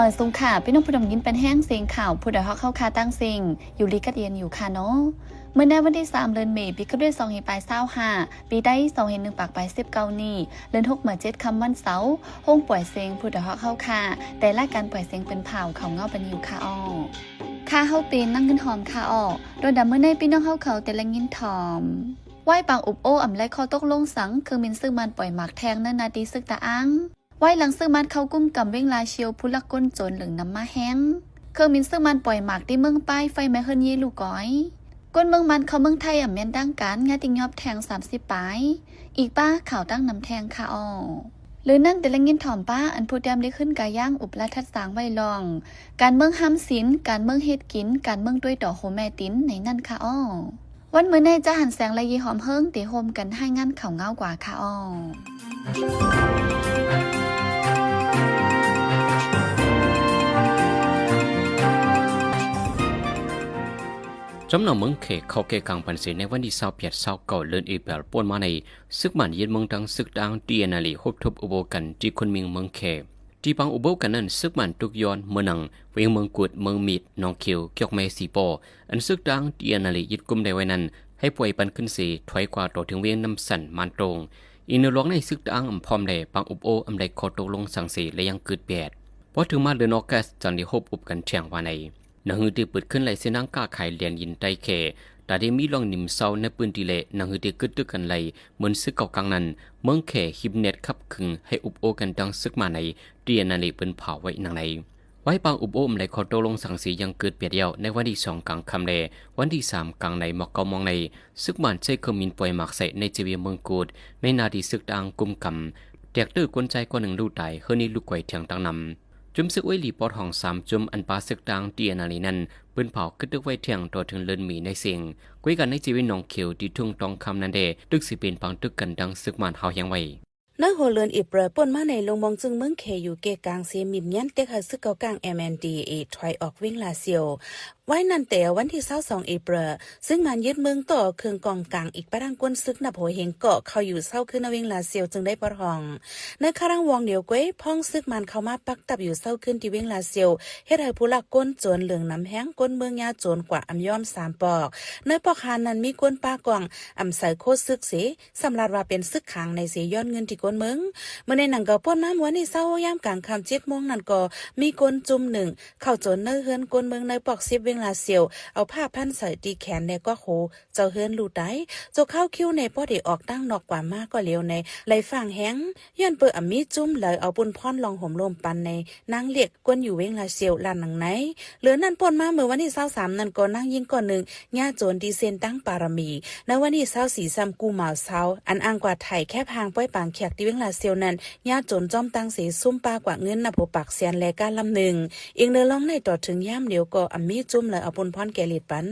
ເອີ ສູງຄ່ະ ພີ່ນ້ອງຜູ້ດຳຍິນແປນແຮງສຽງຂ່າວ ຜູ້ດອຍຮອກເຮົາຄ່າຕ່າງເສັງ ຢູ່ດີກັດເຢັນຢູ່ຄ່ະເນາະ. ມື້ໃນວັນທີສາມ ເດືອນເມ ປີຄຣິສຕວຽກສອງພັນປາຍຊາວຫ້າ ປີໄທສອງພັນໜຶ່ງປາກປາຍສິບເກົ້ານີ້ ເດືອນຫົກມາເຈັດຄ່ຳວັນເສົາ ໂຮງປ່ອຍເສັງຜູ້ດອຍຮອກເຮົາຄ່າ ແຕ່ລາຍການປ່ອຍເສັງເປັນພາວເຂົ້າເງົາປັນຢູ່ຄ່ະເນາະ. ຂ້າເຮົາເປັນນາງເງິນຫອມຄ່ະເນາະ. ໂດຍດຳມື້ໃນພີ່ນ້ອງເຮົາເຂົາແຕ່ລະຍິນຖອມ ວາຍປາງອຸບໂອ້ ອຳໄລຂໍ້ຕົກລົງສັງ ເຄື່ອງບິນຊຶກມ່ານປ່ອຍໝາກແທ່ງໃນໜ້າທີ່ຊຶກຕະອາງ. ວາຍຫຼັງຊຶກມ່ານເຂົ້າກຸມກຳເວັງລາຊຽວ ຜູ້ລັກກົນໂຈນເຫຼືອງນຳມາແຮງ ເຄື່ອງບິນຊຶກມ່ານປ່ອຍໝາກທີ່ເມືອງປາຍ ໄຟໄໝ້ເຮືອນເຍລູກກອຍ ຄົນເມືອງມ່ານເຂົ້າເມືອງໄທ ອຳແມ່ນທາງການ ຍາດຕິຍອບແທ່ງສາມສິບປາຍ. ອີກປາຂ່າວຕັ້ງນຳແທ່ງຄ່ະເນາະ. ຫຼືນັ້ນແຕ່ລະຍິນຖອມປາ ອັນຜູ້ຕຽມໄດ້ຂຶ້ນກາຍາງອຸບລະທັດສາງໄວ້ລອງ ການເມືອງຫ້າມສິນ ການເມືອງເຮັດກິນ ການເມືອງດ້ວຍຕໍ່ໂຮແມ່ຕິນໃນນັ້ນຄ່ະເນາະ. ວັນມື້ໃນຈະຫັນແສງ ແລະ ເຢຫອມເຮີງ ເຕໂຮມກັນຮາຍງານຂ່າວເງົາກວ່າຄ່ະເນາະ. ຈຳນອງເມືອງແຂກເຂົ້າແກ່ກາງປັນເສ ໃນວັນທີຊາວແປດ ຊາວເກົ້າ ເດືອນເອເປຣວ ປົນມາໃນ ຊຶກມ່ານຍຶດເມືອງ ທັງຊຶກຕະອາງ ທີເອັນເອັນເອ ຮົບທົບອຸບໂອ້ກັນ ທີ່ຄົນເມືອງເມືອງແຂກ ທີ່ປາງອຸບໂອ້ກັນນັ້ນ ຊຶກມ່ານຕຸກຍ້ອນເມືອງໜັງ ແຂວງເມືອງກຸດ ເມືອງມິດ ໜອງຂຽວ ກຽວແມ່ ສີປໍ ອັນຊຶກຕະອາງ ທີເອັນເອັນເອ ຍຶດກຸມໄດ້ໄວ້ນັ້ນ ໃຫ້ປ່ອຍປັນຄືນເສ ຖອຍກວ່າຕໍ່ເຖິງແຂວງນ້ຳສັນ ມານໂຕງ. ອີກແນວລອງໃນຊຶກຕະອາງອຳພ້ອມ ແລະ ປາງອຸບໂອ້ອຳໄດ້ຂໍ້ຕົກລົງສັງເສ ແລະ ຍັງເກີດແປດ. ພໍເຖິງມາເດືອນອອກກັສ ຈັ່ງໄດ້ຮົບອຸບກັນແທ່ງວ່າໃນ ໜັງຫືອທີ່ເປີດຂຶ້ນໄລ່ເສັ້ນທາງຄ້າຂາຍແດນຈີນ-ໄທແຂ ຕາໄດ້ມີລ່ອງໜິມເຊົາໃນພື້ນທີ່ ແລະ ໜັງຫືອທີ່ກຶດຕຶກກັນໄລ່ເໝືອນຊຶກເກົ່າກາງນັ້ນ ເມືອງແຂ ຮີບແນດຂັບຂຶງໃຫ້ອຸບໂອ້ກັນດັ່ງຊຶກມາໃນ ທີເອັນເອັນເອ ເພິ່ນພາວໄວ້ໜັງໃນ. ວາຍປາງອຸບໂອ້ອຳໄລຂໍ້ຕົກລົງສັງເສຍັງເກີດແປດແລ້ວ ໃນວັນທີສອງກາງຄ່ຳ ແລະ ວັນທີສາມກາງໃນ ໝອກເກົ້າໂມງໃນ ຊຶກມ່ານໃຊ້ເຄື່ອງບິນປ່ອຍໝາກໃສ່ໃນເຈເວເມືອງກຸດ ໃນໜ້າທີ່ຊຶກຕະອາງກຸມກຳ ແຕກເຕີກຄົນຊາຍຄົນໜຶ່ງລູກຕາຍ ເຮືອນນີ້ລູກກວາຍແທ່ງຕັ້ງນຳ. ຈຸມຊຶກໂອ້ຍຫຼີປອດຫ້ອງສາມຈຸມ ອັນປາຊຶກຕະອາງ ທີເອັນເອັນເອ ນັ້ນ ເພິ່ນເຜົາກະຕຶກໄວ້ແທ່ງຕໍ່ເຖິງເດືອນເມໃນເສັງ. ກ້ວຍກັນໃນເຈເວໜອງຂຽວ ທີ່ທົ່ງຕອງຄຳນັ້ນແດ່ ຕຶກຊິເປັນປາງຕຶກກັນດັ່ງຊຶກມ່ານຮາວແຮງໄວ້. ໃນຫົວເດືອນເອເປຣວ ປົນມາໃນ ລົງມອງຈຶງເມືອງແຂຢູ່ເກກາງເສ ມິດຍານເຕັກໃຫ້ຊຶກເກົ່າກາງ ເອັມເອັນທີເອ ຖອຍອອກເວັງລາຊຽວ. ວາຍນັ້ນແຕ່ວັນທີຊາວສອງເອເປຣວ ຊຶກມ່ານຍຶດເມືອງ ຕໍ່ເຄື່ອງກອງກາງ ອີກປະທັງກົນຊຶກນັບຫົວເຮງເກາະເຂົ້າຢູ່ເຊົາຄືນໃນເວັງລາຊຽວ ຈຶ່ງໄດ້ປະທ້ອງ. ໃນຄະລາງວອງດຽວ ກ້ວຍພ້ອງຊຶກມ່ານເຂົ້າມາປັກຕັບຢູ່ເຊົາຄືນທີ່ເວັງລາຊຽວ ເຮັດໃຫ້ຜູ້ລັກກົນໂຈນເຫຼືອງນຳແຮງ ຄົນເມືອງຍາໂຈນກວ່າອຳຍອມສາມປອກ. ໃນປອກຫ້ານັ້ນ ມີຄົນປາກອງອຳໃສ່ໂຄຊຶກເສ ສຳລັດວ່າເປັນຊຶກຂາງໃນເສ ຍ້ອນເງິນທີ່ຄົນເມືອງ. ມື້ໃນໜັງກໍ ປົນມາເມື່ອວັນທີຊາວຫົກ ຍາມກາງຄ່ຳເຈັດໂມງນັ້ນກໍ ມີຄົນຈຸມໜຶ່ງ ເຂົ້າໂຈນໃນເຮືອນຄົນເມືອງໃນປອກສິບເວັງລາຊຽວ ເອົາຜ້າພັນໃສ່ທີ່ແຂນ ແລະ ກວັກຫູເຈົ້າເຮືອນລູກຕາຍ. ໂຈກຄາວຄິວໃນ ພໍໄດ້ອອກທາງນອກກວ່າມາກໍຫຼຽວໃນ ໄລ່ຟາງແຮງ ຍ້ອນເປີອຳມີຈຸມເລີຍເອົາປຸນພອນລອງໂຮມລົມປັນໃນນາງເລັກ ຄົນຢູ່ເວັງລາຊຽວ ລານໜັງໃນ. ເຫຼືອນັ້ນ ປົນມາເມື່ອວັນທີຊາວສາມນັ້ນກໍ ນາງຍິງຄົນໜຶ່ງ ຍາໂຈນທີ່ເສັ້ນທາງປາລະມີ ໃນວັນທີຊາວສີ່ ຊ້ຳ ກູ່ມາວຊາວ ອັນອ້າງກວ່າໄຖແຄບຫ່າງປ່ອຍປາງແຂກທີ່ເວັງລາຊຽວນັ້ນ ຍາໂຈນຈ້ອມຕັ້ງເສ ຊຸມປາກວ່າເງິນນັບຫົວປາກແສນ ແລະ ການລຳໜຶ່ງ. ອີກເນີລອງໃນ ຕໍ່ເຖິງຍາມດຽວກໍອຳມີຈຸມເລີຍເອົາປຸນພອນແກ່ລິດປັນ.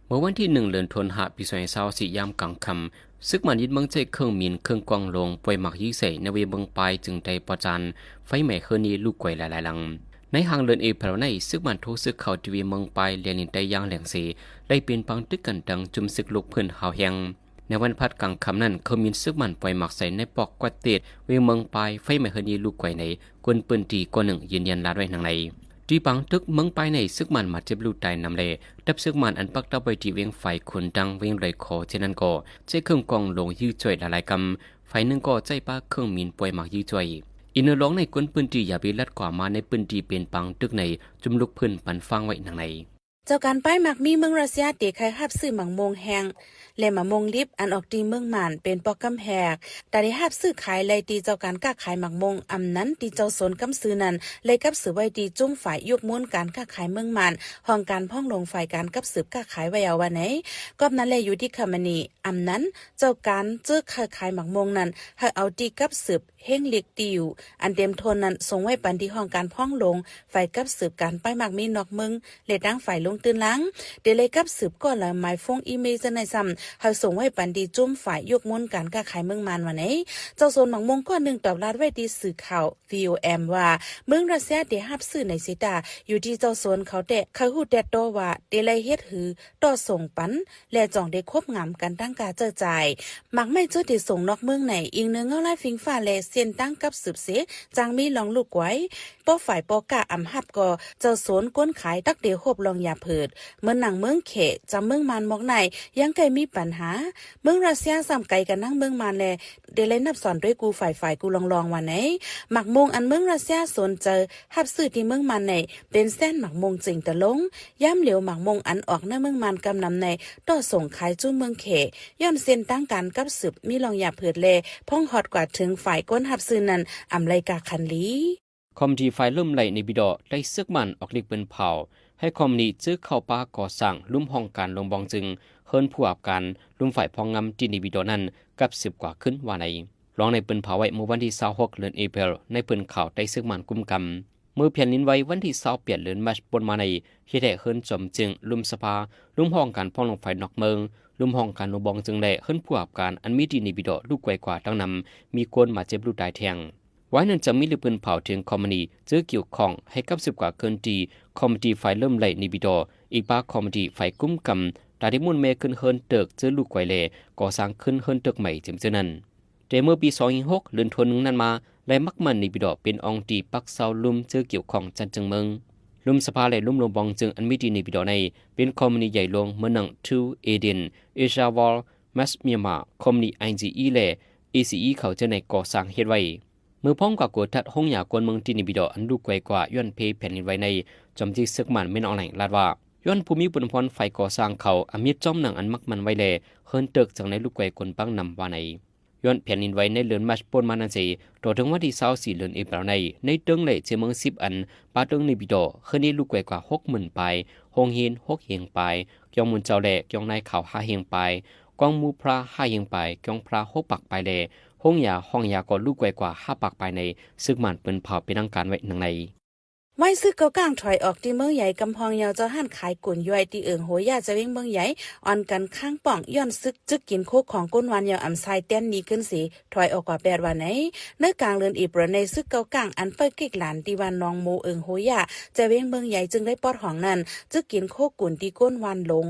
ເມື່ອວັນທີໜຶ່ງ ເດືອນທັນວາ ປີສອງພັນຊາວສີ່ ຍາມກາງຄ່ຳ ຊຶກມ່ານຍຶດເມືອງໃຊ້ເຄື່ອງບິນ ເຄື່ອງກອງຫຼວງ ປ່ອຍໝາກຍິງໃສ່ໃນເວເມືອງປາຍ ຈຶ່ງໄດ້ປະຈານໄຟໄໝ້ເຮືອນນີ້ລູກກວາຍຫຼາຍໆຫຼັງ. ໃນຫາງເດືອນເອເປຣວໃນ ຊຶກມ່ານໂທຊຶກເຂົ້າທີ່ເວເມືອງປາຍ ແລະ ເໜິນໄຕຢ່າງແຮງເສ ໄດ້ເປັນປາງຕຶກກັນທັງຈຸມຊຶກລຸກພື້ນຮາວແຮງ. ໃນວັນພັດກາງຄ່ຳນັ້ນ ເຄື່ອງບິນຊຶກມ່ານປ່ອຍໝາກໃສ່ໃນປອກກວາດເຕດ ເວເມືອງປາຍ ໄຟໄໝ້ເຮືອນນີ້ລູກກວາຍໃນ ຄົນພື້ນທີ່ຄົນໜຶ່ງຢືນຢັນລາດໄວ້ດັ່ງໃດ. ທີ່ປາງຕຶກເມືອງປາຍໃນ ຊຶກມ່ານບາດເຈັບລູກຕາຍນຳ ແລະ ທັບຊຶກມ່ານອັນປັກຕັບໄວ້ທີ່ເວງຝາຍຂຸນດັງ ເວງດອຍຂໍ ເຊັ່ນນັ້ນກໍໃຊ້ເຄື່ອງກອງຫຼວງຢື້ຊ່ວຍຫຼາຍໆກຳ, ຝ່າຍໜຶ່ງກໍໃຊ້ປາເຄື່ອງບິນປ່ອຍໝາກຢື້ຊ່ວຍ. ອີກເນື້ອລອງໃນຄົນພື້ນທີ່ຢາວວິລັດກວ່າມາໃນພື້ນທີ່ເປັນປາງຕຶກໃນ ຈຸມລຸກພື້ນປັນຟັງໄວ້ດັ່ງໃດ. ເຈົ້າການປ້າຍໝາກມີເມືອງຣັດເຊຍ ເຕໄຄຮັບຊື້ໝາກມ່ວງແຫ້ງ ແລະ ໝາກມ່ວງດິບ ອັນອອກທີ່ເມືອງມ່ານ ເປັນປອກກຳແພກ ຕາໄດ້ຮັບຊື້ຂາຍໄລ່ທີ່ເຈົ້າການຄ້າຂາຍໝາກມ່ວງ ອຳນັ້ນທີ່ເຈົ້າສວນກຳຊື້ນັ້ນ ໄລ່ກັບສືບໄວ້ທີ່ຈຸ້ມຝ່າຍຍຸກໝູນການຄ້າຂາຍເມືອງມ່ານ ຫ້ອງການພ້ອງຫຼວງຝ່າຍການກັບສືບຄ້າຂາຍໄວ້ເອົາວ່າໃນ. ກອບນັ້ນແລ ຢູ່ທີ່ຄຳມະນີ ອຳນັ້ນ ເຈົ້າການເຈີຄ້າຂາຍໝາກມ່ວງນັ້ນ ໃຫ້ເອົາທີ່ກັບສືບ ເຮງລິກຕິວ ອັນເຕັມໂທນນັ້ນ ສົ່ງໄວ້ປັນທີ່ຫ້ອງການພ້ອງຫຼວງຝ່າຍກັບສືບການປ້າຍໝາກມີນອກເມືອງ ແລະ ທາງຝ່າຍລົງຕື່ນລາງ ເດໄລກັບສືບກໍລະໝາຍໂຟງອີເມລຈັ່ງໃດຊ້ຳ ໃຫ້ສົ່ງໄວ້ປັນທີ່ຈຸ້ມຝ່າຍຍຸກໝູນການຄ້າຂາຍເມືອງມານວ່າໃນ. ເຈົ້າສວນໝາກມ່ວງກ້ອນໜຶ່ງຕອບລາດໄວ້ທີ່ສື່ຂ່າວ ວີໂອເອັມ ວ່າ ເມືອງຣັດເຊຍໄດ້ຮັບຊື້ໃນເຊຕາ ຢູ່ທີ່ເຈົ້າສວນເຂົາແຕ່ ເຂົາຮູ້ແຕ່ໂຕວ່າໄດ້ໄລ່ເຮັດຫື ຕໍ່ສົ່ງປັນ ແລະ ຈອງໄດ້ຄົບງາມກັນຕັ້ງຄ່າໃຊ້ຈ່າຍ. ໝາກໄມ້ເຈີໄດ້ສົ່ງນອກເມືອງໃນ ອີງເໜືອເງົາລາຍຝີຟ້າ ແລະ ເສັ້ນທາງກັບສືບເສ ຈັ່ງມີລອງລູກໄກວ. ພໍຝ່າຍພໍ່ຄ້າອຳຮັບກໍ ເຈົ້າສວນຄົນຂາຍຕັກເດໂຮບລອງຢາເພີດ. ເໝືອນໜັງເມືອງເຂ ຈຳເມືອງມານໝອກໃນ ຍັງໄກມີບັນຫາ. ເມືອງຣັດເຊຍຊ້ຳໄກກັນນຳເມືອງມານ ແລະ ໄດ້ໄລ່ນັບສອນດ້ວຍກູ່ຝ່າຍໆ ກູ່ລອງໆ ວ່າໃນ. ໝາກມ່ວງອັນເມືອງຣັດເຊຍສົນໃຈຮັບຊື້ທີ່ເມືອງມານໃນ ເປັນແສນໝາກມ່ວງເຈັງຕະຫຼົງ. ຍາມຫຼຽວໝາກມ່ວງອັນອອກເໜືອເມືອງມານກຳນຳໃນ ຕໍ່ສົ່ງຂາຍສູ່ເມືອງເຂ ຍ້ອນເສັ້ນທາງການກັບສືບມີລອງຢາເພີດ ແລະ ພອງຮອດກວ່າເຖິງຝ່າຍຄົນຮັບຊື້ນັ້ນ ອຳໄລກາຄັນລີ. ຄອມພານີຝ່າຍເລີ່ມໄລ່ເນບິດໍ ໄດ້ເຊືອກໝັ້ນອອກລິກປືນເຜົາ ໃຫ້ຄອມພານີເຈີເຂົ້າປາກໍ່ສ້າງລຸ່ມຫ້ອງການລວມບ່ອງຈຶ່ງ ເຮືອນຜູ້ຮັບການ ລຸ່ມຝ່າຍພອງງາມທີ່ເນບິດໍນັ້ນ ກັບສືບກວ່າຄືນວ່າໃນ. ລອງໃນປືນເຜົາໄວ້ເມື່ອວັນທີຊາວຫົກ ເດືອນເອເປຣ ໃນພື້ນເຂົາໃຕ້ເຊືອກໝັ້ນກຸມກຳ. ເມື່ອແຜ່ນດິນໄຫວວັນທີຊາວແປດ ເດືອນມາດປົນມາໃນ ເຮັດໃຫ້ເຮືອນຈອມເຈິງ, ລຸ່ມສະພາ, ລຸ່ມຫ້ອງການພອງລົງໄຟນອກເມືອງ, ລຸ່ມຫ້ອງການລວມບ່ອງຈຶ່ງ ແລະ ເຮືອນຜູ້ຮັບການອັນມີທີ່ເນບິດໍ ລຸກໄກວກວ່າ ດັ່ງນຳມີຄົນບາດເຈັບລູກຕາຍແທງ. ວາຍນັ້ນຈະມີເລື່ອງປືນເຜົາເຖິງຄອມພານີເຈີກ່ຽວຂ້ອງ ໃຫ້ກັບສືບກວ່າເຄື່ອນທີ່ຄອມພານີຝ່າຍເລີ່ມໄລ່ເນບິດໍ ອີກປາຄອມພານີຝ່າຍກຸມກຳ ຕາໄດ້ໝູນແມ່ຂຶ້ນເຮືອນເຕີກເຈີລູກໄກວ ແລະ ກໍ່ສ້າງຂຶ້ນເຮືອນເຕີກໃໝ່ເຕັມເທື່ອນັ້ນ. ແຕ່ເມື່ອປີສອງພັນຫົກ ເດືອນໂທໜຶ່ງນັ້ນມາ ໄລ່ໝັກໝັ້ນເນບິດໍ ເປັນອ່ອງຕີປັກເຊົາລຸ່ມເຈີກ່ຽວຂ້ອງຈັນເຈິງເມືອງ. ລຸ່ມສະພາ ແລະ ລຸ່ມລວມບ່ອງຈຶ່ງອັນມີທີ່ເນບິດໍໃນ ເປັນຄອມພານີໃຫຍ່ຫຼວງເໝືອນໜັງ True Eden, Asia World, Max Myanmar, ຄອມພານີ ໄອຈີອີ ແລະ ເອຊີອີ ເຂົ້າເຈົ້າໃນກໍ່ສ້າງເຮັດໄວ້. ເມື່ອພ້ອມການກວດທັດໂຮງຢາກວນເມືອງທີ່ເນບິດໍ ອັນລຸກໄກວກວ່າ ຍ້ອນເພແຜ່ນດິນໄຫວໃນ ຈອມຈີເຊືອກໝັ້ນ ເມນອອນລາຍ ລາດວ່າ ຍ້ອນຜູ້ມີບຸນພອນຝ່າຍກໍ່ສ້າງເຂົາອຳເຮັດຈອມໜັງອັນໝັກໝັ້ນໄວ້ ແລະ ເຮືອນເຕີກຈັ່ງໄດ້ລຸກໄກວກົນປັງນຳວ່າໃນ. ຍ້ອນແຜ່ນດິນໄຫວໃນເດືອນມາດປົນມານັ້ນເສ ຕໍ່ເຖິງວັນທີຊາວສີ່ ເດືອນເອເປຣໃນ ໃນເຕີງ ແລະ ເຊເມືອງສິບອັນ ປາເຕີງເນບິດໍ ເຮືອນນີ້ລຸກໄກວກວ່າຫົກໝື່ນປາຍ, ໂຮງຮຽນຫົກແຫ່ງປາຍ, ກຽງມູນເຈົ້າ ແລະ ກຽງນາຍຂາວຫ້າແຫ່ງປາຍ, ກອງໝູພຣາຫ້າແຫ່ງປາຍ, ກຽງພຣາຫົກປາກປາຍ ແລະ ໂຮງຢາ ຫ້ອງຢາກໍລຸກໄກວກວ່າຫ້າປາກປາຍໃນ ເຊືອກໝັ້ນປືນເຜົາເປັນທາງການໄວ້ໜັງໃນ. ວາຍຊຶກເກົາກາງຖອຍອອກທີ່ເມືອງໃຫຍ່ ກຳພອງເຍົາເຈົ້າຮ້ານຂາຍກຸນຢູ່ທີ່ເອີງໂຮຢາ ແຂວງເມືອງໃຫຍ່ ອ່ອນກັນຄ້າງປ່ອງ ຍ້ອນຊຶກຈຶກກິນໂຄຂອງກົນຫວານເຍົາອຳຊາຍແຕ່ນໜີຂຶ້ນເສ ຖອຍອອກກວ່າແປດວັນໃນ. ໃນກາງເດືອນເອເປຣໃນ ຊຶກເກົາກາງອັນໄປເກັກລານທີ່ບ້ານໜອງໂມ ເອີງໂຮຢາ ແຂວງເມືອງໃຫຍ່ ຈຶ່ງໄດ້ປອດຫ້ອງນັ້ນ ຈຶກກິນໂຄກຸນທີ່ກົນຫວານຫຼົງ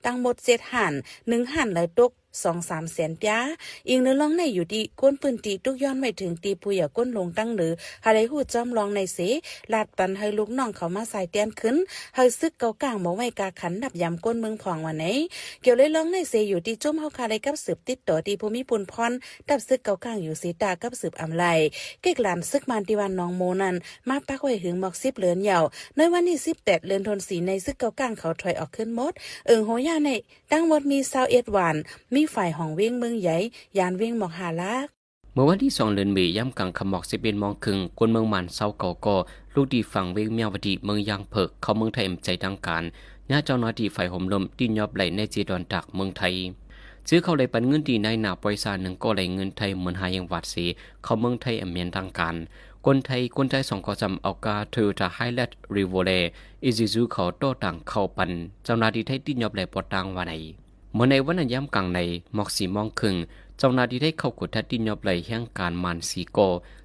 ທັງໝົດເຈັດຮ້ານ, ໜຶ່ງຮ້ານລະຕົກສອງສາມແສນປຽ. ອີງເໜືອລອງໃນຢູ່ທີ່ຄົນພື້ນທີ່ ທຸກຍ້ອນໄວ້ເຖິງທີ່ຜູ້ເຍົາກົນຫຼົງຕັ້ງເດີ ຫາໄດ້ຮູ້ຈອມລອງໃນເສ ລາດປັນໃຫ້ລູກນ້ອງເຂົ້າມາຊາຍແຕ່ນຂຶ້ນ ໃຫ້ຊຶກເກົາກາງບໍ່ໄວ້ກາຂັນນັບຢາມຄົນເມືອງພອງວ່າໃນ. ກ່ຽວເລີຍລອງໃນເສ ຢູ່ທີ່ຈຸ້ມເຮົາຄາໄດ້ກັບສືບຕິດຕໍ່ທີ່ຜູ້ມີບຸນພອນ ດັບຊຶກເກົາກາງຢູ່ເສຕາກັບສືບອຳໄລ ເກັກລານຊຶກມານທີ່ບ້ານໜອງໂມນັ້ນ ມາປັກໄວ້ຫຶງໝອກສິບເດືອນຍາວ. ໃນວັນທີສິບແປດ ເດືອນໂທສີ່ໃນ ຊຶກເກົາກາງເຂົາຖອຍອອກຄືນໝົດ. ເອີງໂຮຢາໃນ ທັງໝົດມີຊາວເອັດຫວານ, ມີຝ້າຍຫ້ອງວຽງເມືອງໃຫຍ່, ຢານວຽງໝອກຫ້າຫຼັກ. ເມື່ອວັນທີສອງ ເດືອນເມ ຍາມກາງຄ່ຳໝອກສິບເອັດໂມງເຄິ່ງ ຄົນເມືອງມານຊາວເກົ້າກໍ ລູກທີ່ຝັ່ງວຽງມຽວວະດີ ເມືອງຢາງເຜິກ ເຂົ້າເມືອງໄທເປັນໃຈທາງການ ຍາເຈົ້າໜ້າທີ່ຝ່າຍໂຮມລົມ ຕິຍອບໄລ່ໃນເຈດອນຕາກເມືອງໄທ ເຈີເຂົ້າໄລ່ປັນເງິນທີ່ນາຍໜ້າບໍລິສັດໜຶ່ງກໍໄລ່ເງິນໄທໝື່ນຫ້າແຫ່ງບາດເສ ເຂົ້າເມືອງໄທແອມແມ່ນທາງການ. ຄົນໄທ ຄົນໄທສອງກໍຈຳເອົາກາ Toyota Hilux Revo ແລະ Isuzu ເຂົ້າຕໍ່ຕາງເຂົ້າປັນ ເຈົ້າໜ້າທີ່ໄທຕິຍອບໄລ່ບໍ່ຕ່າງວ່າໃນ. ເມື່ອໃນວັນນັ້ນຍາມກາງໃນ ໝອກສີ່ໂມງເຄິ່ງ ເຈົ້າໜ້າທີ່ໄທເຂົ້າກວດທັດຕິຍອບໄລ່ແຮງການມານສີ່ກໍ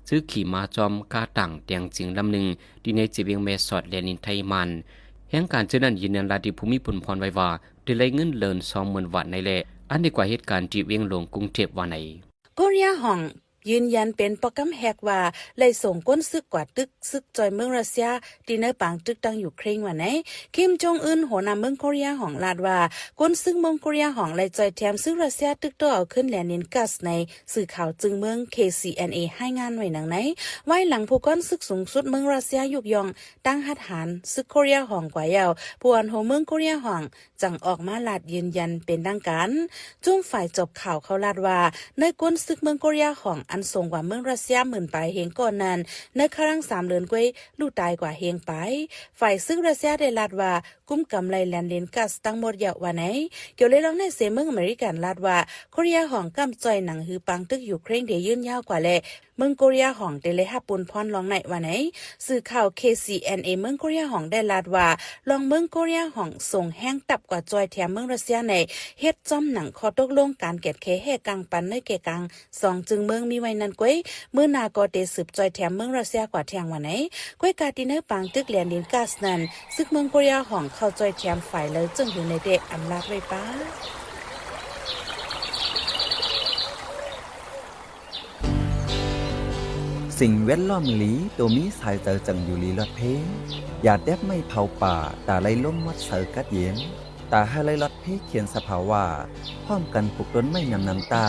ເຈີຂີ່ມາຈອມກາຕ່າງແຕ່ງຈິງລຳໜຶ່ງ ທີ່ໃນເຈວຽງແມ່ສອດແລນດິນໄທມານ. ແຮງການເທື່ອນັ້ນຢືນຢັນລາດທີ່ຜູ້ມີບຸນພອນໄວ້ວ່າ ໄດ້ໄລ່ເງິນເລີນສອງໝື່ນວາດໃນ ແລະ ອັນໄດ້ກວາດເຫດການທີ່ວຽງຫຼວງກຸງເທບວ່າໃນ. ໂກເຣຍຮ່ອງ ຢືນຢັນເປັນປອກກຳແຮກວ່າ ໄລ່ສົ່ງກົນຊຶກກວາດຕຶກຊຶກຊ່ອຍເມືອງຣັດເຊຍ ທີ່ໃນປາງຕຶກຕັ້ງຢູເຄຣນວ່າໃນ. ຄິມ ຈົງອຶນ ຫົວໜ້າເມືອງໂກເຣຍຮ່ອງ ລາດວ່າ ກົນຊຶກເມືອງໂກເຣຍຮ່ອງໄລ່ຊ່ອຍແຖມຊຶກຣັດເຊຍຕຶກຕໍ່ເອົາຄືນແລນດິນກາສໃນ. ສື່ຂ່າວຈຶ່ງເມືອງ ເຄຊີເອັນເອ ຮາຍງານໄວ້ດັ່ງໃນ. ວາຍຫຼັງຜູ້ກອນຊຶກສູງສຸດເມືອງຣັດເຊຍຍຸກຍ່ອງຕັ້ງຮັດຫານຊຶກໂກເຣຍຮ່ອງກວ່າແລ້ວ ຜູ້ອັນຫົວເມືອງໂກເຣຍຮ່ອງ ຈັ່ງອອກມາລາດຢືນຢັນເປັນທາງການ. ຈຸ້ມຝ່າຍຈົບຂ່າວເຂົາລາດວ່າ ໃນກົນຊຶກເມືອງໂກເຣຍຮ່ອງ ອັນສົ່ງກວ່າເມືອງຣັດເຊຍໝື່ນປາຍເຮງກ້ອນນັ້ນ ໃນຄາວຫຼັງສາມເດືອນກວ່າ ລຸຕາຍກວ່າເຮງປາຍ. ຝ່າຍຊືກຣັດເຊຍໄດ້ລາດວ່າ ກຸມກຳໄດ້ແລນດິນກາສທັງໝົດແລ້ວວ່າໃນ. ກ່ຽວລະເລື່ອງນີ້ເສຍ ເມືອງອາເມລິກັນລາດວ່າ ໂກເຣຍຫອງກຳຈ້ອຍໜັງ ຫືອປາງຕຶກຢູເຄຣນເດຍຢືນຍາວກວ່າ ແລະ ເມືອງໂກເຣຍຫອງເດໄດ້ຮັບປຸນພອນລອງໃນວ່າໃນ. ສື່ຂ່າວ ເຄຊີເອັນເອ ເມືອງໂກເຣຍຫອງໄດ້ລາດວ່າ ລອງເມືອງໂກເຣຍຫອງສົ່ງແຮງທັບກວ່າຊ່ອຍແຖມເມືອງຣັດເຊຍໃນ ເຮັດຈ້ອມໜັງຂໍ້ຕົກລົງການແກດແຂແຮ່ກາງປັນໃນແກ່ກາງ ສອງຈຶ່ງເມືອງມີໄວ້ນັ້ນກວ່າ ມື້ໜ້າກໍເຕສືບຊ່ອຍແຖມເມືອງຣັດເຊຍກວ່າແທ່ງວ່າໃນ. ກວ່າກາທີ່ໃນປາງຕຶກແລນດິນກາສນັ້ນ ຊຶກເມືອງໂກເຣຍຫອງເຂົ້າຊ່ອຍແຖມຝ່າຍເລີເຊິ່ງຢູ່ໃນເຕອຳລາດໄວ້ປາ. ສິ່ງແວດລ້ອມລີ ໂຕມີສາຍໃຈຈັ່ງຢູ່ລີລອດເພ. ຢ່າແຕບໄມ້ເຜົາປ່າ ຕາໄລ່ລົມມອດໃສກັດເຢັນ. ຕາໃຫ້ໄລ່ລອດເພຂຽນສະພາວະ ພ້ອມກັນປູກຕົ້ນໄມ້ນຳນ້ຳຕາ.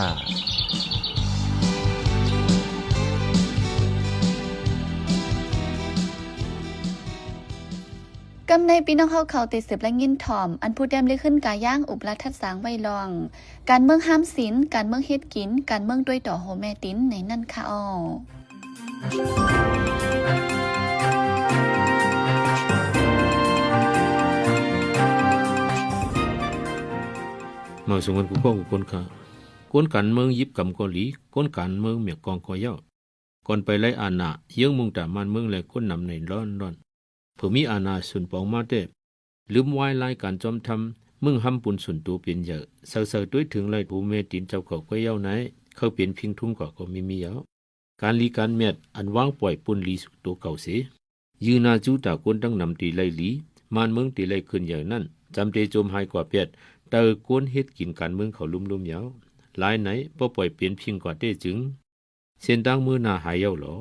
ກຳໃນພີ່ນ້ອງເຮົາເຂົາໄດ້ສືບໄດ້ຍິນຖ່ອມ ອັນຜູ້ແຕ້ມໄດ້ຂຶ້ນກາຍາງອຸບລະທັດສາງໄວ້ລອງ ການເມືອງຫ້າມສິນ, ການເມືອງເຮັດກິນ, ການເມືອງດ້ວຍຕໍ່ໂຮແມ່ຕິນໃນນັ້ນຄະເອົາ. ມາສູ່ກັນ ກູ່ຄອງກູ່ຄົນຄະ ກົນການເມືອງຢິບກຳກໍດີ ກົນການເມືອງໝຽກກອງກໍເຍົາະ ກ່ອນໄປໄລ່ອານາ ເຍື້ອງມຸງຕາບ້ານເມືອງ ແລະ ຄົນນຳໃນລ້ອນໆ ເຜີມີອານາສຸນປອງມາແຕ່ ລືມວາຍລາຍການຈອມທຳ ມຶງຫຳປຸນສຸນໂຕເປັນໃຫຍ່ ເຊົາໆ ຕົວເຖິງໄລ່ໂຮແມ່ຕີນເຈົ້າເຂົາກ້ອຍເຍົາໃນ ເຂົາເປັນພິງທຸງກວ່າກໍມີມີເຍົາະ. ການລີການແມດ ອັນວາງປ່ອຍປຸນລີສູ່ໂຕເກົ່າເສ ຢືນໜ້າຈູຕາກົນຕັ້ງນຳຕີໄລ່ລີ ບ້ານເມືອງຕີໄລ່ເຄື່ອນໃຫຍ່ນັ້ນ ຈຳເຕໂຈມຫາຍກວ່າແປດ ເຕີກົນເຮັດກິນການເມືອງເຂົາລຸ່ມໆ ເຍົາະ. ລາຍໃນບໍ່ປ່ອຍເປັນພິງກວ່າແຕ້ຈຶ່ງ ເສັ້ນທາງມື້ໜ້າຫາຍເຍົາຫຼໍ.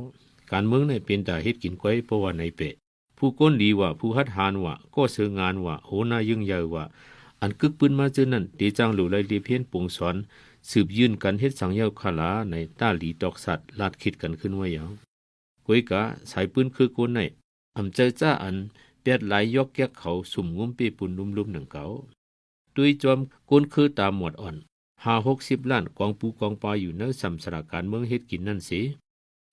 ການເມືອງໃນເປັນຕາເຮັດກິນກ້ອຍ ເພາະວ່າໃນເປະ ຜູ້ກົນດີວ່າ ຜູ້ຮັດຫານວ່າ ກໍເຊີງງານວ່າ ໂຫໜ້າເຢິງໃຫຍ່ວ່າ ອັນກຶກປືນມາເຈີນັ້ນ ເຕຈ້າງຫຼູໄລ່ເລພຽນປົງສອນ ສືບຍື່ນກັນເຮັດສັງເຍົາຄາລາໃນ ຕາຫຼີຕອກສັດ ລາດຄິດກັນຂຶ້ນໄວ້ເຍົາະ. ກວຍກາ ສາຍປືນຄືກົນໃນ ອຳເຈີຈ້າອັນແປດລາຍຢອກແກກເຂົາ ສຸມງຸ້ມເປ້ປຸນລຸ່ມໆ ໜັງເກົ່າ. ຕຸ້ຍຈອມກົນຄືຕາໝວດອ່ອນ ຫ້າຫົກສິບລ້ານ ກອງປູກອງປາຢູ່ໃນສຳສະຫຼາການເມືອງເຮັດກິນນັ້ນເສ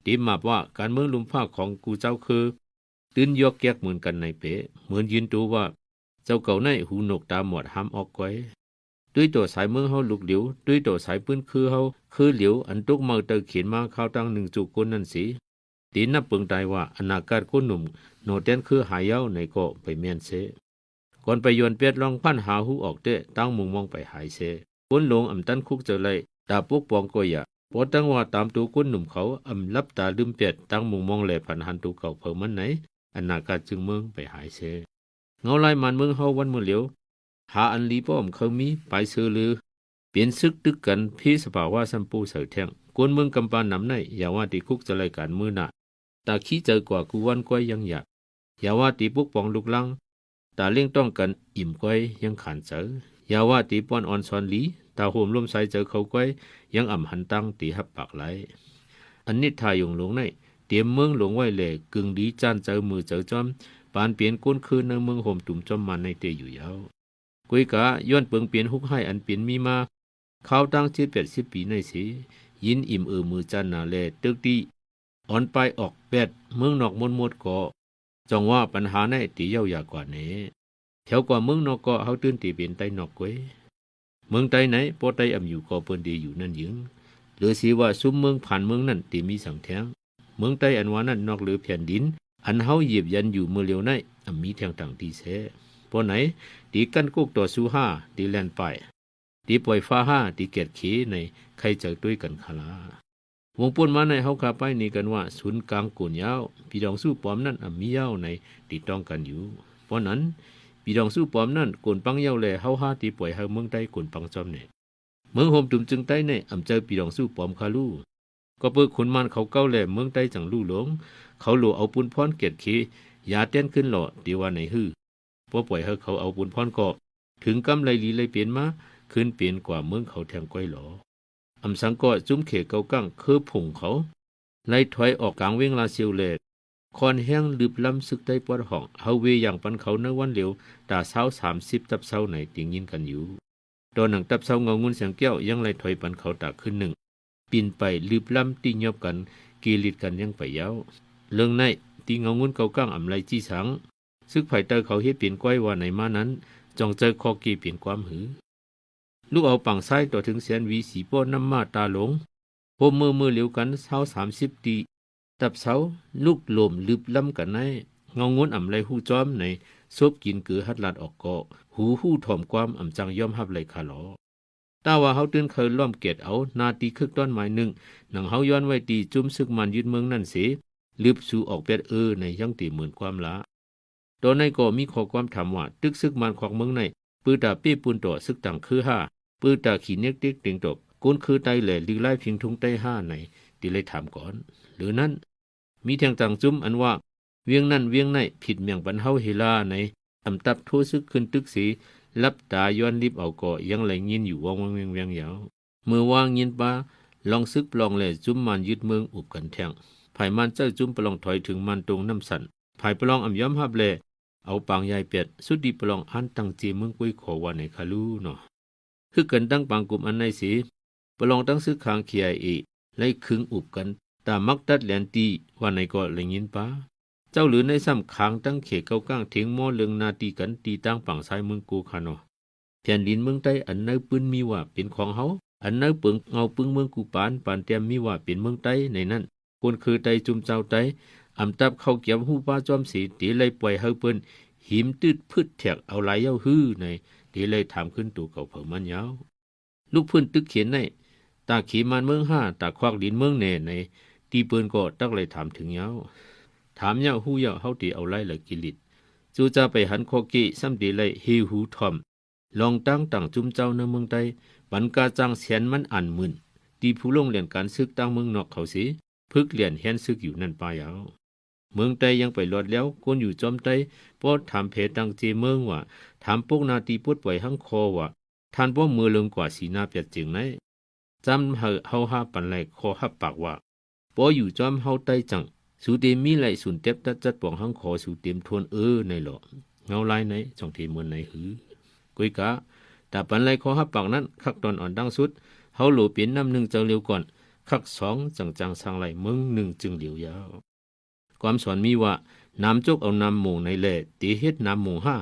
ເຕັມມາບວ່າການເມືອງລຸ່ມຟ້າຂອງກູເຈົ້າຄື ຕື່ນຢອກແກກເໝືອນກັນໃນເປະ ເໝືອນຢືນໂຕວ່າ ເຈົ້າເກົ່າໃນຫູນົກຕາໝວດຫ້າມອອກກ້ອຍ. ຕຸ້ຍຕໍ່ສາຍເມືອງເຮົາລຸກຫຼຽວ ຕຸ້ຍຕໍ່ສາຍປືນຄືເຮົາຄືຫຼຽວ ອັນຕົກເໝີເຕີເຂນມາຄາວຕັ້ງໜຶ່ງຈຸຄົນນັ້ນເສ ເຕນັບເບິ່ງໄດ້ວ່າ ອະນາກາດຄົນໜຸ່ມໜໍແຕນຄືຫາຍເຍົາໃນກໍໄປແມ່ນເສ ກ່ອນໄປຢອນແປດລອງພັນຫາຮູ້ອອກແຕ້ ຕັ້ງມຸງມອງໄປຫາຍເສ. ຄົນຫຼົງອຳຕັນຄຸກເຈີໄລ່ ຕາປົກປ້ອງກໍຢ່າ ບໍ່ຕັ້ງວ່າຕາມໂຕຄົນໜຸ່ມເຂົາ ອຳລັບຕາລືມແປດ ຕັ້ງມຸງມອງແລຜັນຫັນໂຕເກົ່າເຜີມັນໃນ ອະນາກາດຈຶ່ງເມືອງໄປຫາຍເສ. ເງົາລາຍມານເມືອງເຮົາວັນມື້ຫຼຽວ ຫາອັນລີປ້ອມເຄີຍມີ ປາຍເຊີລື ເປັນຊຶກຕຶກກັນ ເພສະພາວະຊ້ຳປູໃສ່ແທ່ງ ກົນເມືອງກຳປານນຳໃນ ຢ່າວ່າຕິຄຸກຈະໄລການມື້ໜ້າ ຕາຂີ້ເຈີກວ່າກູວັນກ້ອຍຍັງຢາກ ຢ່າວ່າຕິປົກປ້ອງລຸກລັງ ຕາເລັ່ງຕ້ອງກັນອີ່ມກ້ອຍຍັງຂານເຈີ ຢ່າວ່າຕິປ້ອນອອນສອນຫຼີ ຕາໂຮມລົມສາຍເຈີເຂົາກ້ອຍ ຍັງອຳຫັນຕັ້ງຕິຮັບປາກໄລ. ອັນນິດຖາຍົງຫຼົງໃນ ຕຽມເມືອງຫຼົງໄວ້ແລ ກຶ່ງດີຈ້ານເຈີມືເຈີຈອມ ປານເປັນກົນຄືນໃນເມືອງໂຮມຕຸມຈອມມານໃນເຕຢູ່ເຍົາະ. ກວຍກາ ຍ້ອນເປິງເປັນຮຸກຮ້າຍອັນເປັນມີມາ ຄາວຕັ້ງເຈັດແປດສິບປີໃນເສ ຍິນອີ່ມເອີມືຈານໜາແລ ຕຶກຕິອອນປາຍອອກແປດ ເມືອງນອກມົນໝົດກໍ ຈ່ອງວ່າປັນຫາໃນເຕເຍົາຢາກວ່າແນ່. ແຖວກວ່າເມືອງນອກກໍ ເຮົາຕື່ນເຕເປັນໃຕ້ນອກກວຍ. ເມືອງໃຕ້ໃນ ປໍໃຕ້ອຳຢູ່ກໍເປີນເດຢູ່ນັ້ນຍຶງ ເຫຼືອເສວ່າຊຸມເມືອງຜ່ານເມືອງນັ້ນເຕມີສັງແທງ. ເມືອງໃຕ້ອັນວ່ານັ້ນ ນອກເຫຼືອແຜ່ນດິນ ອັນເຮົາຢຽບຢັນຢູ່ມື້ລຽວໃນ ອຳມີແທງຕ່າງທີ່ແທ້. ປໍໃນ ເຕກັ້ນກົກຕໍ່ສູ້ຫ້າ ເຕແລ່ນປ້າຍ ເຕປ່ອຍຟ້າຫ້າ ເຕແກດເຂໃນ ໄຄເຈີຕຸ້ຍກັນຄາລາ. ວົງປົນມາໃນເຮົາຄາປ້າຍນີ້ກັນວ່າ ສູນກາງໂກນຍາວ ປີດອງສູ້ປອມນັ້ນອຳມີເຍົາໃນ ຕິດຕ້ອງກັນຢູ່. ເພາະນັ້ນ ປີດອງສູ້ປອມນັ້ນ ໂກນປັງເຍົາແລ ເຮົາຫາຕິປ່ອຍໃຫ້ເມືອງໃຕ້ໂກນປັງຈອມແນ່. ເມືອງໂຮມຕຸມຈຶ່ງໃຕ້ໃນ ອຳເຈີປີດອງສູ້ປອມຄາລູ ກໍເປີກຂຸນມານເຂົາເກົ່າແລ ເມືອງໃຕ້ຈັ່ງລູ່ຫຼົງ ເຂົາໂຫຼເອົາປຸນພອນແກດເຂ ຢາແຕ່ນຂຶ້ນຫຼໍ ຕິວ່າໃນຮື ບໍ່ປ່ອຍໃຫ້ເຂົາເອົາປຸນພອນກໍ ເຖິງກຳໄລລີໄລເປັນມາ ຂຶ້ນເປັນກວ່າເມືອງເຂົາແທງກ້ອຍຫຼໍ. ອຳສັງກໍ ຈຸ້ມເຂເກົາກ້າງ ເຄີຜົງເຂົາ ໄລ່ຖອຍອອກກາງເວງລາຊຽວແລ ຄອນແຮງລຶບລຳຊຶກໃຕ້ປອດຫ້ອງ ເຮົາເວຢ່າງປັນເຂົາໃນວັນຫຼຽວ ຕາຊາວສາມສິບຕັບເຊົາໃນ ຕິງຍິນກັນຢູ່. ຕໍ່ໜັງຕັບເຊົາເງົາງຸນແສງແກ້ວ ຍັງໄລ່ຖອຍປັນເຂົາຕາຄືນໜຶ່ງ ປິ່ນໄປ ລຶບລ້ຳ ຕິຫຍັບກັນ ເກລິດກັນຍັງໄປຍາວ. ເລື່ອງໃນ ທີ່ເງົາງຸນເກົາກ້າງ ອຳໄລຈີ້ສັງ ຊຶກຝ່າຍໃຕ້ເຂົາເຮັດເປັນກ້ອຍວ່າໃນມານັ້ນ ຈ້ອງໃຈຂໍເກເປັນຄວາມຫື. ລຸກເອົາປາງຊາຍ ຕໍ່ເຖິງແສນຫວີ ສີປ້ອນ້ຳມ້າຕາຫຼົງ ໂຮມມືມື້ລຽວກັນ ຊາວສາມສິບ ຕີ ຕັບເຊົາ ລຸກໂລມລຶບລ້ຳກັນໃນ ເງົາງຸນອຳໄລຮູ້ຈອມໃນ ສົບກິນເກີຫັດລາດອອກເກາະ ຫູຮູ້ຖ່ອມຄວາມ ອຳຈັ່ງຍອມຮັບໄຫຼຄາລໍ. ຖ້າວ່າເຮົາຕື່ນໄຄລ້ອມເກດເອົາ ໜ້າທີ່ເຄີກຕ້ອນໝາຍໜຶ່ງ ໜັງເຮົາຍ້ອນໄວ້ທີ່ຈຸ້ມຊຶກມານຍຶດເມືອງນັ້ນເສ ລຶບສູອອກແປດເອີ ໃນຍັງເຕເມີນຄວາມລະ. ຕໍ່ໃນກໍມີຂໍ້ຄວາມຖາມວ່າ ຕຶກຊຶກມານຄວັກເມືອງໃນ ປືຕາເປ້ປຸນຕໍ່ຊຶກຕ່າງເຄືອຫ້າ ປືຕາຂີ້ເນັກເຕັກເຕັງຕໍ່ ກົນເຄືອໃຕ້ແລ ຫຼືລາຍພິງທຸງໃຕ້ຫ້າໃນ ທີ່ໄດ້ຖາມກ່ອນ. ຫຼືນັ້ນ ມີແທ່ງຕ່າງຈຸ້ມອັນວ່າ ວຽງນັ້ນວຽງໃນ ຜິດແມ່ງປັນເຮົາເຮລາໃນ ອຳຕັບໂທຊຶກຂຶ້ນຕຶກເສ ຫຼັບຕາຍ້ອນລິບເອົາກໍຍັງໄດ້ຍິນຢູ່ ວອງໆແວງໆ ຍາວ. ເມື່ອວ່າຍິນປາ ລອງຊຶກປະລອງແລ ຈຸ້ມມານຍຶດເມືອງອຸບກັນແທ່ງ ຝ່າຍມານເຈົ້າຈຸ້ມປະລອງຖອຍເຖິງມານຕົງນ້ຳສັນ ຝ່າຍປະລອງອຳຍອມຮັບແລ ເອົາປາງຢາຍແປດ ສຸດທີ່ປະລອງອ່ານຕັ້ງເຈເມືອງກ້ວຍຂໍວ່າໃນຄາລູເນາະ. ຮຶກກັນຕັ້ງປາງກຸ່ມອັນໃນເສ ປະລອງຕັ້ງຊຶກຂ້າງ ເຄໄອເອ ໄລ່ຄຶງອຸບກັນ ຕາມັກຕັດແຫຼນຕີ ວ່າໃນກໍໄດ້ຍິນປາ ເຈົ້າຫຼືໃນຊ້ຳຄ້າງຕັ້ງເຂດເກົາກ້າງ ເຖງມໍເລື່ອງໜ້າທີ່ກັນ ຕີຕ່າງປາງຊາຍເມືອງໂກຄານໍ ແຜ່ນດິນເມືອງໃຕ້ ອັນໃນປືນມີວ່າເປັນຂອງເຮົາ ອັນໃນເປິງເງົາປຶ້ງເມືອງກູປານ ປານແຕ້ມມີວ່າເປັນເມືອງໃຕ້ໃນນັ້ນ ຄົນຄືໄຕ້ຈຸ້ມເຈົ້າໄຕ້ ອຳຕັບເຂົ້າກຽມຮູ້ປ້າຈ້ອມເສ ເຕໄລ່ປ່ອຍໃຫ້ເພິ່ນ ຫິມຕືດພືດແທກເອົາຫຼາຍເຍົາຮືໃນ ເຕໄລ່ຖາມຂຶ້ນໂຕເກົ່າເຜີາມັນຍາວ. ລຸກພື້ນຕຶກເຂດໃນ ຕາເຂມານເມືອງຫ້າ ຕາຄວັກດິນເມືອງແໜໃນ ຕີເປິນກໍຕັກໄລ່ຖາມເຖິງຍາວ. ຖາມຍາວຮູ້ຍາວ ເຮົາເຕເອົາຫຼາຍລະກິລິດ ຈູຈາໄປຫັນຂໍ້ເກ ຊ້ຳເຕໄລ່ເຮຫູຖ່ອມ ລອງຕັ້ງຕ່າງຈຸ້ມເຈົ້າໃນເມືອງໃຕ້ ປັນກາຈ້າງແສນມັນອັນໝື່ນ ທີ່ຜູ້ລົງແລ່ນການຊຶກຕ່າງເມືອງນອກເຂົາເສ ຝຶກລຽນຮຽນຊຶກຢູ່ນັ້ນປາຍາວ. ເມືອງໃຕ້ຍັງໄປລອດແລ້ວ ຄົນຢູ່ຈອມໃຕ້ ບໍ່ຖາມແຜຕັ້ງເຈເມືອງວ່າ ຖາມປົກໜ້າທີ່ປົດປ່ອຍຫັງຄໍວ່າ ທ່ານບໍ່ເມີເລີງກວ່າສີໜ້າແປດເຈີງໃນ ຈ້ຳໃຫ້ເຮົາຫາປັນໄລ່ຂໍຮັບປາກວ່າ ບໍ່ຢູ່ຈອມເຮົາໃຕ້ຈັ່ງ ສູເຕມີໄລ່ສູນເຕັບຕັດຈັດປອງຫັງຄໍສູເຕັມທົນເອີໃນຫຼໍ ເງົາລາຍໃນ ຊ່ອງເທເມີນໃນຫື. ກວຍກາ ຕາປັນໄລ່ຂໍຮັບປາກນັ້ນ ຄັກຕອນອ່ອນດັ່ງສຸດ ເຮົາໂຫຼເປັນນ້ຳໜຶ່ງເຈົ້າລຽວກ່ອນ ຄັກສອງຈັ່ງຈາງສ້າງໄລ່ເມືອງໜຶ່ງຈຶ່ງຫຼຽວຍາວ. ຄວາມສອນມີວ່າ ໜາມຈົກເອົາໜາມໂມງໃນແລ ເຕເຮັດໜາມໂມງຫ້າ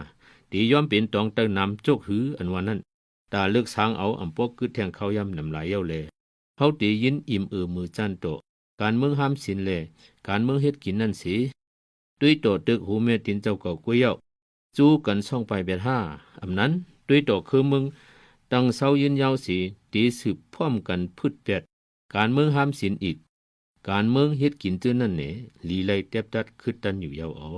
ເຕຍອມເປັນຕອງໃຕ້ໜາມຈົກຫື ອັນວ່ານັ້ນ ຕາເລິກສາງເອົາອຳປອກກຶດແທ່ງເຂົ້າຢາມນ້ຳລາຍເຍົາແລ ເຮົາເຕຍິນອີ່ມເອີມືຈານໂຕ ການເມືອງຫ້າມສິນແລ ການເມືອງເຮັດກິນນັ້ນເສ ຕຸ້ຍຕໍ່ຕຶກຫູແມ່ຕີນເຈົ້າເກົ່າກ້ວຍເຍົາ ຈູກັນຊ່ອງປາຍແປດຫ້າ ອຳນັ້ນ ຕຸ້ຍຕໍ່ຄືເມືອງຕັ້ງເຊົາຢືນຍາວເສ ເຕສືບພ້ອມກັນພືດແປດ ການເມືອງຫ້າມສິນອີກ ການເມືອງເຮັດກິນຈື່ນັ້ນແໜ ຫຼີໄລ່ແຕັບຕັດຄືຕັນຢູ່ຍາວອໍ.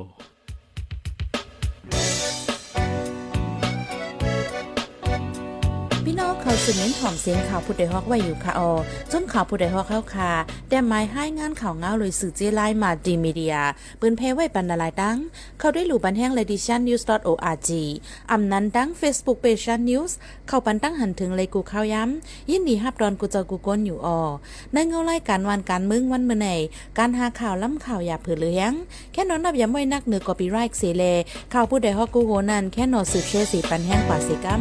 ພີ່ນ້ອງເຂົ້າສູ່ເມັນຫອມສຽງຂ່າວຜູ້ດອຍຮອກໄວ້ຢູ່ຄະອໍ ຊຸມຂ່າວຜູ້ດອຍຮອກເຮົາຄະ ແຕ້ມໝາຍຮາຍງານຂ່າວງາວໂດຍສື່ເຈ້ລາຍ Multimedia ເປີນແຜ່ໄວ້ປັນຫຼາຍໆຕັ້ງ ເຂົ້າດ້ວຍລູກບັນແຮງ Ladies Shan News dot org ອຳນັ້ນຕັ້ງ Facebook Page Shan News ເຂົ້າປັນຕັ້ງຫັນເຖິງໄລກູ່ຂ່າວຍາມ ຍິນດີຮັບຕ້ອນກູ່ເຈົ້າກູ່ຄົນຢູ່ອໍ. ໃນເງົາລາຍການວານການເມືອງວັນມື້ໃນ ການຫາຂ່າວລ້ຳຂ່າວຢ່າເຜີເຫຼືອແຮງ ແຄ່ນອນນັບຢາມໄວ້ນັກເໜືອ copyright ເສແລ ຂ່າວຜູ້ດອຍຮອກກູ່ໂຫນັ້ນ ແຄ່ນອນສືບແຊເສປັນແຮງກວ່າເສກຳ.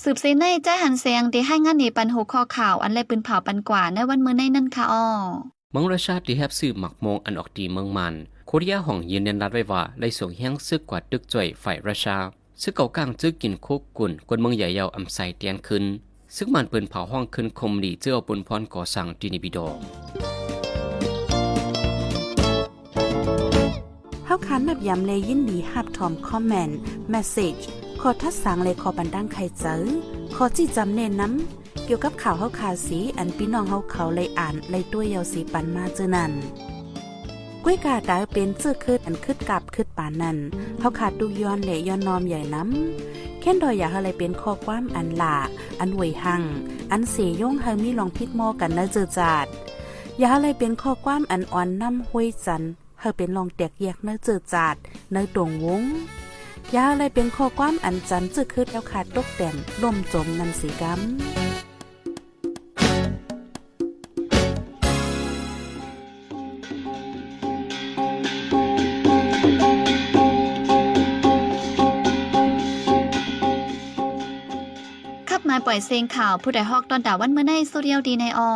ສືບເສໃນ ຈາຍຫັນແສງ ໄດ້ຮາຍງານໃຫ້ປັນຫົວຂໍ້ຂ່າວ ອັນໄດ້ປືນເຜົາປັນກວ່າໃນວັນມື້ໃນນັ້ນຄະອໍ. ເມືອງຣັດຊຽາທີ່ຮັບຊື້ໝາກມ່ວງອັນອອກຕີເມືອງມານ ໂຄເຣຍຮ່ວງຢືນຢັນລັດໄວ້ວ່າໄດ້ສົ່ງແຮງຊຶກກວາດຕຶກຈ້ວຍຝ່າຍຣັດຊຽາ. ຊຶກເກົາກ້າງຈື່ກິນໂຄກຸນ ກົນເມືອງໃຫຍ່ເຍົາອຳໄຊແຕນຂຶ້ນ. ຊຶກມານປືນເຜົາຮ່ອງຂຶ້ນຄົມດີ ຈື່ເອົາປຸນພອນກໍ່ສ້າງທີ່ເນບິດໍ. ເຮົາຄານນັບຢາມ ແລະ ຍິນດີຮັບຖອມຄອມເມັນ, ເມສເສຈ, ຂໍ້ທັດສາງ ແລະ ຂໍ້ປັນຕັ້ງໄຂໃຈ, ຂໍ້ຊີ້ຈຳແນະນຳ ກ່ຽວກັບຂ່າວເຮົາຄາເສ ອັນພີ່ນ້ອງເຮົາເຂົາໄດ້ອ່ານໄດ້ຕົວະເຍົາເສປັນມາເຈີນັ້ນ. ກວຍກາຕາເປັນເຈີເຄີດອັນຄຶດກາບຄຶດປານນັ້ນ ເຮົາຄາຕຸກຍ້ອນ ແລະ ຍ້ອນນ້ອມໃຫຍ່ນຳ. ແຄ້ນດອຍຢາກໃຫ້ໄດ້ເປັນຂໍ້ຄວາມອັນຫຼ້າ, ອັນຫວຍຮັ່ງ, ອັນເສຍົງໃຫ້ມີລອງຜິດມໍກັນໃນເຈີຈາດ. ຢ່າໃຫ້ໄດ້ເປັນຂໍ້ຄວາມອັນອ່ອນນ້ຳຫ້ວຍຈັນ ໃຫ້ເປັນລອງແຕກແຍກໃນເຈີຈາດ, ໃນຕົງວົງ. ຢ່າໃຫ້ໄດ້ເປັນຂໍ້ຄວາມອັນຈັນເຈີເຄີດແລ້ວຄາຕົກແຕ່ນລົ້ມຈົມນັ້ນເສກຳ. ມາປ່ອຍເສັງຂ່າວ ຜູ້ໃດຮອກຕ້ອນຕາວັນມື້ໃນ ສຸດຍອດດີໃນອໍ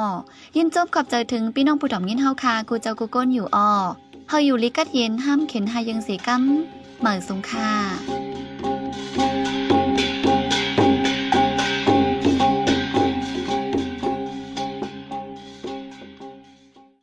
ຍິນຊົມຂອບໃຈເຖິງພີ່ນ້ອງຜູ້ດອມຍິນເຮົາຄ່າ ກູ່ເຈົ້າກູ່ກົນຢູ່ອໍ ເຮົາຢູ່ລີກັດເຢັນ ຫ້າມເຂັນຫາເຢິງເສກຳ ໝາຍສົງຄ່າ.